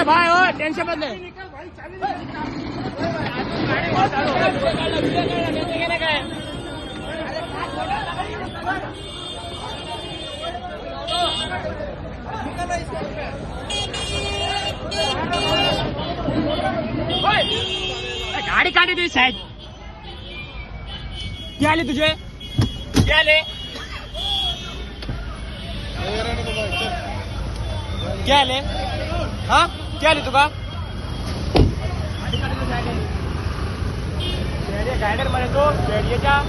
भाई, हो टेन्शन मत ले. गाडी काढली तुझी साईड. क्या आले तुझे? क्या आले? क्या आले? हा, क्या आले तुका? गायडर मध्ये तो शेडयेच्या.